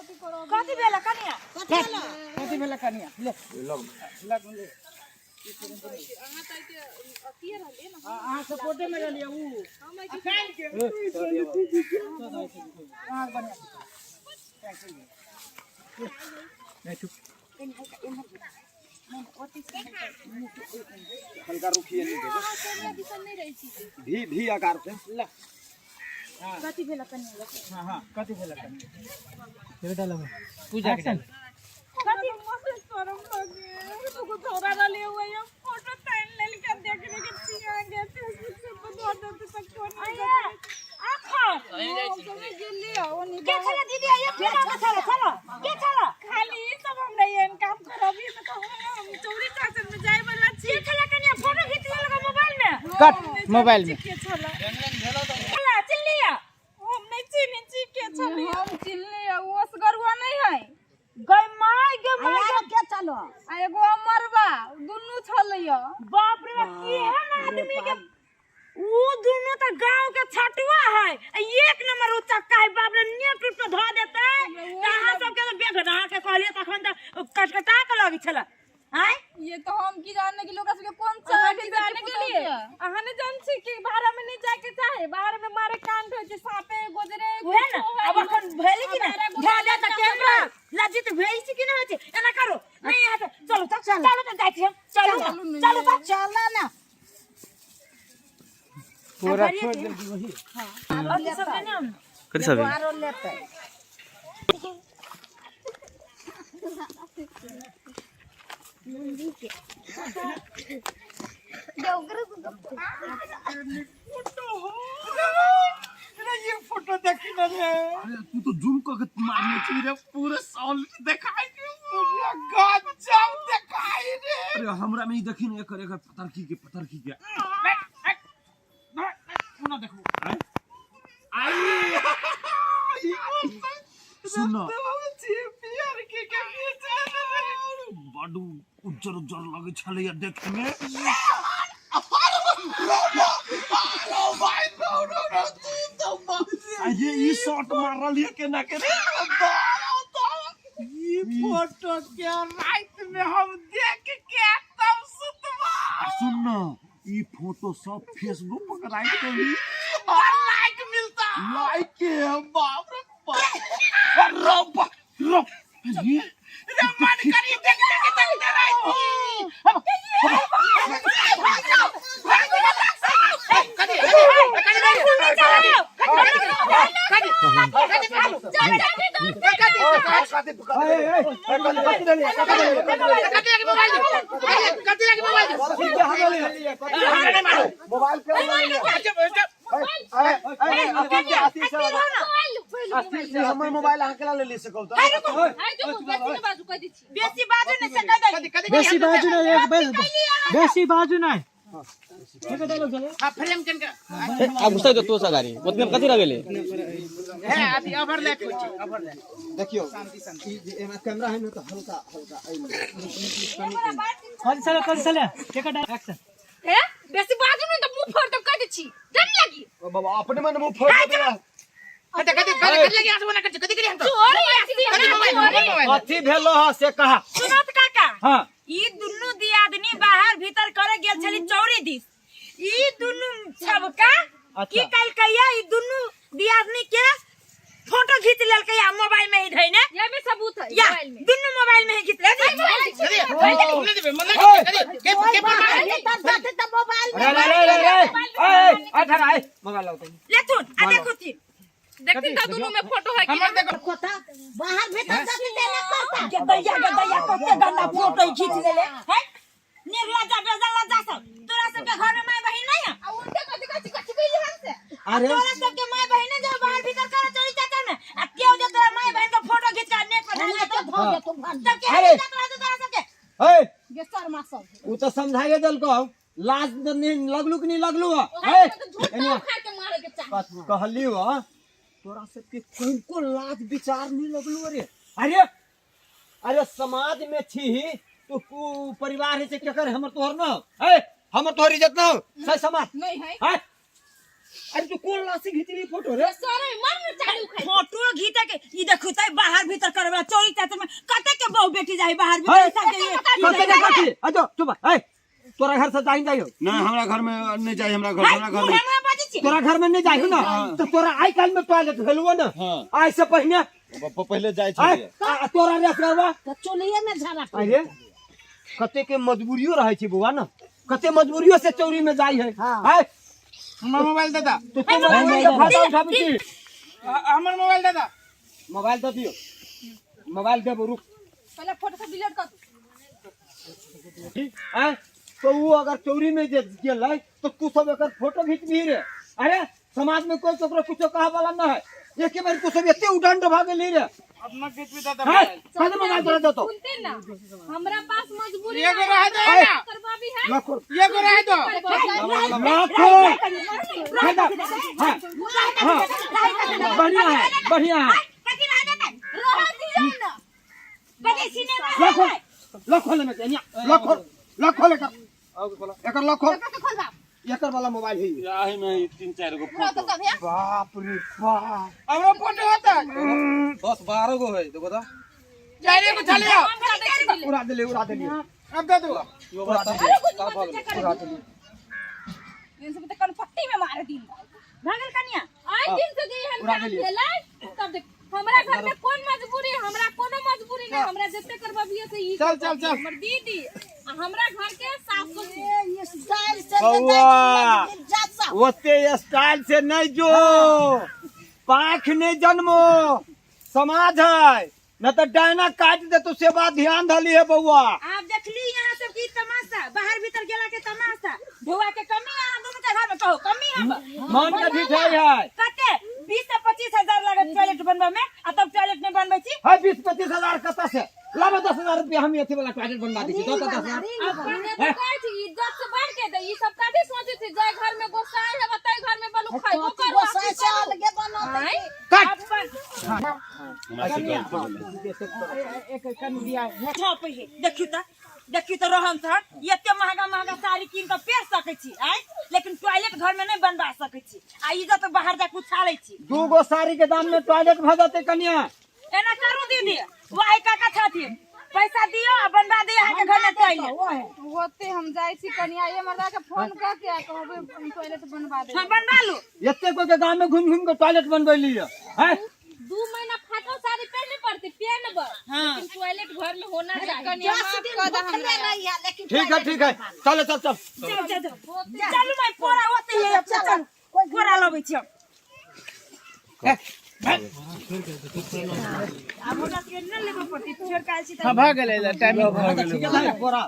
कथी करब? कथी भेल कनिया? कथी भेल कनिया? ले लग ले। अहाँ तऽ एते अथिये रहलियै ने। अहाँ सपोर्टे में रहलियै ऊ। हम एहि के अहाँ बढ़िया। हल्का रुखिए नहीं देबे। कैमरा दिसन नहि रहै छी। भी भी आकार से। ले। कथी भेल कनिया? हाँ हाँ, कथी भेल कनिया? पूजा के कथी? मस्त शरम लगे तो थोड़ा रहले हुए ये फोटो तान लेल के देखने के छिया गे फेसबुक से पर धर दे तक कोन आये आखर हम सब गेलिए ओनी। के छला दीदी? आये फिर आके छला छला के छला? खाली ई सब हमरा एहन काम करबी त हम चौरी चाचर में जाय वाला छी। के छला कनिया? फोटो खींच लेलक मोबाइल में। कट मोबाइल में। के छला? छला चिल्लिया। हम नहीं चिन्है छी के छली। हम चिन्हली, ओ असगरुआ नहीं है। गई माय गे माय गे। के चलो? आ एगो अमरबा दुनू छलैया। बाप रे बाप, केहन आदमी के ऊ! दुनू त गांव के छटुआ है आ एक नंबर ऊ चक्का है। बाप रे, नेट उट पे धऽ देतै त अहाँ सबके त बेघ अहाँ के कहलियै तखन त कटकटा के लगै छलै आँय। ये तो हम की जाने कि लोग सबके कौन चाहे के जाने के लिए। अहाँ ने जान छी कि बाहर में नहीं जाके चाहे, बाहर में मारे कांड होय छै, सापे गोजरे। उहे ने आब अखन भेलै कि ने धऽ दे त केकरा लज्जित भेल छी कि नहि होइ छै? एना करू नहीं यहाँ से चलू त, चलू त, जाइ छी हम। चलू न, चलू त। चलो ना। पूरा छोड़ देलकी वही। अथी सब लेने आउ ने। कथी सब? आरो लेतै। ये फोटो देखी ना रे। अरे तू तो जूम करके मारने छी रे, पूरा सॉलिड देखाई रे, पूरा गजब देखाई रे। अरे हमरा में ई देखी ने, एकर एकर पतरकी के पतरकी के। ना देखो। आई सुन ना, बड उज्जर उज्जर लगै छलैया देखे में। आ ये ई शॉट मारल ये केना के रे? ई फोटो के रात में हम देख के तब सुतबा। आ सुन ना, ई फोटो सब फेसबुक पर राख देबी और लाइक मिलता। लाइक के बाप रे बाप, अरे बाप रे ये रे मन करी देख देख देखते रही। मोबाइल के हमर मोबाइल अहाँ केना लेली से कहू तऽ? बेसी बाजू नहि से कहि दै। बेसी बाजू नहीं, एक बस बेसी बाजू नहीं। आ घुसाइ दो तो गाड़ी ओतने में कथी लगेले? देखियौ, ई जे एमे कैमरा है ने तऽ हल्का हल्का एहिमे। कथी छले, कथी छले? केकर एक्शन? हे, बेसी बाजू नहीं त मुंह फोड़ देब, कह दै छी। जान लगी। ओ बाबा, अपने मन मुंह फोड़ देबै। चोरी चोरी। कथी भेलो ह से कहा। सुनत काका? हाँ। ई दुनू दियादनी बाहर भीतर करे गेल छली चौरी दिस। ई दुनू सबका की कलकैया, ई दुनू दियादनी के फोटो खींच लेलकै आ मोबाइल में ही धइने। ये में सबूत है। या मोबाइल में दुनू मोबाइल में ही खींच ले। मोबाइल अरे अरे अरे अरे ए ए ठहर आए मोबाइल लाओ। ले सुन आ देखो थी। देखती त दुनू में फोटो है कि ना? कोता बाहर भीतर जाके देना करता। के दैया के दैया, कते गंदा फोटो खींच लेले है। निर्लज्जा बेजलज्जा सब, तोरा सबके घर में माय बहिन नहीं है? आ उनके कथी कथी कथी कइली हमसे? अरे तोरा सबके माय बहिन नहीं जो बाहर भीतर करे चोरी चाचर में आ केओ जे तोरा माय बहिन के फोटो खींच के नेट पर डाल देतो तब के अरे। इज्जत रहतो तोरा सबके? ए गे शर्मा सब। उ तऽ समझाइए देलकौ, लाज तऽ नहीं लगलू कि नहीं लगलू? ए झूठ एनिया। उखाड़ के मारे के चाही। कहली हो तोरा सबके कनिको लाज विचार नहीं लगलू? अरे अरे अरे, समाज में छी ही तो परिवार है से केकर? हमर तोहर न है, हमर तोहर इज्जत न हो सही समाज नहीं है। है। अरे तू कोन लासी घिचली फोटो रे? सरे मन में चालू खाई फोटो घीचे के ई देखू तै बाहर भीतर करे वाला चोरी चाचर में कते के बहु बेटी जाई बाहर भीतर सब के कते के कथी? अजो चुप ए, तोरा घर से जाई जाई हो। नहीं, हमरा घर में नहीं जाई, हमरा घर, हमरा घर में। मुहे बाजै छी। तोरा घर में नहीं जाई हो ना, तो तोरा आइ काल में टॉयलेट भेलुओ ना। हाँ। आइ से पहिने पहिले जाई आइ, छलियै। आ तोरा रे करवा तऽ चुल्हिए में झाड़ा अरे कते के मजबूरियो रहै छै बौआ ना, कते मजबूरियो से चोरी में जाई है। हाँ। आइ हमर मोबाइल दादा। तो तू मोबाइल के फायदा उठाबै छी। हमर मोबाइल दादा। मोबाइल दऽ दियौ, मोबाइल देबो, रुक। पहले फोटो सब डिलीट कर। आय तो वो अगर चोरी में जे गेलै तो तू सब एकर फोटो घिचबही रे। अरे समाज में कोई ककरो कुछो कहे वाला न है, एके बेर तू सब एते उदंड भऽ गेली रे। अपना घिचबी दादा। हैं? कहे मोबाइल तोरा देतो। सुनते ना, हमरा पास मजबूरी एगो रह दो आय। ना। करवाबी है। लखो। एगो रह दो। लखो। हाँ, हाँ, बढ़िया है, बढ़िया है। कथी रह देतै? रह दियो ना। कथी सिनेमा लखो, लखो लेने के, लखो, लखो लेकर। एकर लखो। एकर वाला मोबाइल है। आही में 3-4 गो फोटो। बाप रे बाप। हमरो फोटो होता। 10-12 गो है देखो तो। चार गो छलियो। उड़ा देले, उड़ा देले। अब दे दो। उड़ा देले। दिन से तो कनपट्टी में मार दिन। भागल कनिया। आइ दिन से जे एहन उड़ा काम देलियै। भेलै तब देख हमरा घर में कोन मजबूरी, हमरा कोनो मजबूरी नहीं, हमरा जते करबबियो से ई। चल, चल, चल। हमर दीदी आ हमरा घर के सासु। ये स्टाइल से बौआ। जा ओते स्टाइल से नहीं जो पाख नहीं जन्मो समाज है न तो डायना काट दे तो से बात ध्यान धली है बउआ। आप देखली यहाँ सब की तमाशा, बाहर भीतर गेला के तमाशा, ढोआ के कमी यहाँ दोनों के घर में कहो कमी है। मन के ढिठाई है। कते 20 से 25 हजार लागत टॉयलेट बनबे में, आ तब टॉयलेट नहीं बनबै छी। है 20-25 हजार कतऽ से लाबो? 10,000 रुपया हम अथी वाला टॉयलेट बनवा दै छी। दऽ दऽ 10,000। अपने तो कहै छी इज्जत से बढ़ के दे, ई सब कथी सोचै छी? जाय घर में गोसाई है बताई घर में बलु खाइबो करू, गोसाई से अलगे बनत। आँय? कट। हमरा से गलती भेलै। छपै है देखियौ त, देखियौ त रहन सहन, एते महंगा महंगा साड़ी कीन के पहिर सकै छी आँय, लेकिन टॉयलेट घर में नहीं बनवा सकै छी आ इज्जत बाहर जाके उछालै छी। 2 गो साड़ी के दाम में टॉयलेट भऽ जेतै कनिया। एना करू दीदी, वाह काका छथिन, पैसा दियो आ बनवा दियो अहाँके घर में टॉयलेट। होते हम जाइ छी कनिया, ये मर्दा के फोन क के आ कहबै टॉयलेट बनवा दे। हाँ बनवा लू। एते कोई के गांव में घूम घूम के टॉयलेट बनबै लिय हैं? 2 महीना फाटल साड़ी पहने पड़ती पहनब, लेकिन टॉयलेट घर में होना चाहिए। 10 दिन भूखले रही है लेकिन ठीक है, ठीक है, चलो चल चल चल चल चलू मैं पोरा ओते है, चल पोरा लबै छी हम। आब हमरा सबके नहि लेबऽ पड़तै, छोड़ के आयल छी तऽ। हां भऽ गेलै टाइम भऽ गेलै। ठीक है बोरा।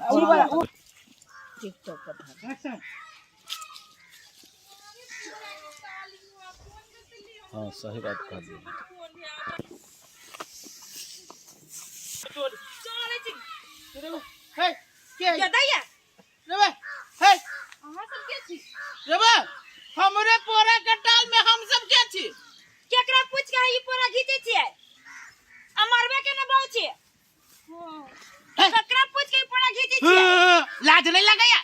हाँ सही बात कहलियै। चलै छी। हे के के दैया? रे हे अहाँ सब के छी? रे हमरे पोरा के टाल में हम सब के छी? केकरा पूछ के ई पोरा घीचै छियै? आ मरबे के ने बहु छी। केकरा पूछ के ई पोरा घीचै छियै? लाज नहीं लगैया?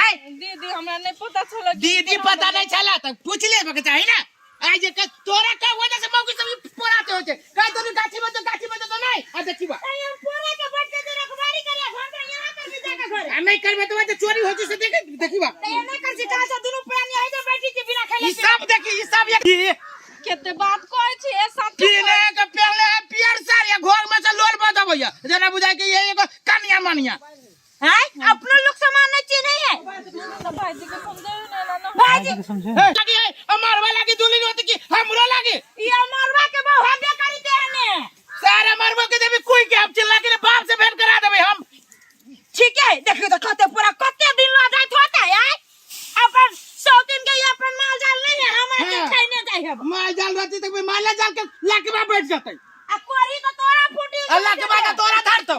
आय दीदी हमरा नहीं पता छल। दीदी पता नहीं छला त पूछ लेबे के चाही ना। आय जे तोरा का वजह से मौगी सब पोराते होते का तो गाछी में तो गाछी में तो नहीं आ देखी बा। हम पोरा के बैठ के रखवारी करे घंटा यहाँ कर भी जाके घरे। आ नहीं करबे तो चोरी हो से देख देखी बा। त एना कर छी कहां से दुनू प्राणी है जे बैठी छी बिना खेले। ई सब देखी ई सब एक केते बात कहै छी ए सब पीने के पहले है पियर साड़ी घर में से लोल बजबैया जेना बुझाय के ये एगो कनिया मनिया। हैं अपनो लोग सामान नहीं चिन्है है। भाईजी के समझाउ ना ना भाईजी लगी है अमरवा लगी दुली होती की हमरो लगी ई अमरवा के बहु हबे करी दे ने सारा मरबो के देबी कोई के हम चिल्ला के बाप से भेंट करा देबे हम। ठीक है देखियो तो कते पूरा कते दिन ल जाइत होता है अपन सौतीन के अपन माल जाल नहीं है हमरा के खाइने जाय है। माल जाल रहती तो माल जाल के लकवा बैठ जतै। आ कोरी तो तोरा फूटी अल्लाह के बाद तोरा धरतौ।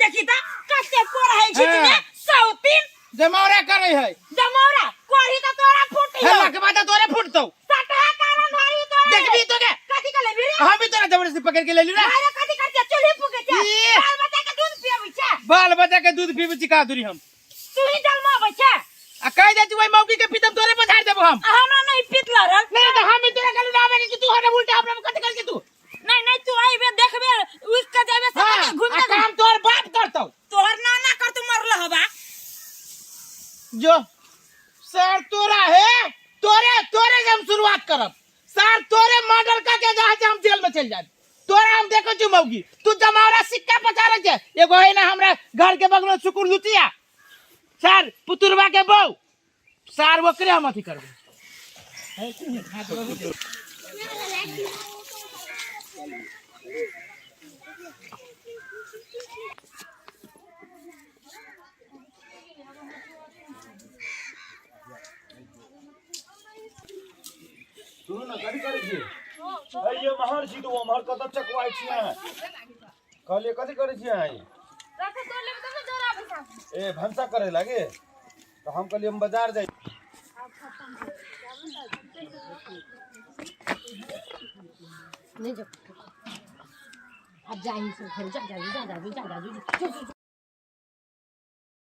देखी त कते पोर है छिटने सौतीन जमौरा करे है। जमौरा कोरी तो तोरा फूटी अल्लाह के बाद तोरे फूटतौ। सटहा कारण धरी तोरा देखबी तो के कथि के लेबी रे? हम भी तोरा जबरदस्ती पकड़ के ले ली ना। अरे कथि करते चूल्ही फूके छै ई। बाल बच्चा के दूध पियबै छै। बाल बच्चा के दूध पीबै छी का दूरी हम तू ही जन्माबै छै। आ कह दे छी ओइ मौगी के पीतम तोरे पर झाड़ देबो हम। आ हमरा नहीं पीत लड़ल। नहीं तो हम तोरा कहलु ना आबे के कि तू हमरा उल्टा हमरा में कथि करके तू। नहीं नहीं तू आइबे देखबे उठ के जाबे सब हाँ, घूम आ के काम तोर बाप करतौ। तोहर नाना कर तू मरल हबा। जो सर तोरा है तोरे तोरे से हम शुरुआत करब। सर तोरे मर्डर करके जहाँ से हम जेल में चल जाए। तोरा हम देखो छु मौगी तू जमावरा सिक्का पचा रहे छे। एगो है ना हमरा घर के बगल में सुकुर लुतिया सर पुतुरवा के बहू सर ओकरे हम अथी करबे। सुनू ने कथी करै छियै? अरे ये महर छी तऽ ओ महर कतऽ चकवाइ छी अहाँ? कहलियै कथी करै छी अहाँ ई? रखे तोड़ लेबै तब ने जराबै साफ। ए भनसा करे लागे तऽ हम कहलियै हम बाजार जाइ। नहीं जा, अब जा ही से घर जा जा जा जा जा जा जा।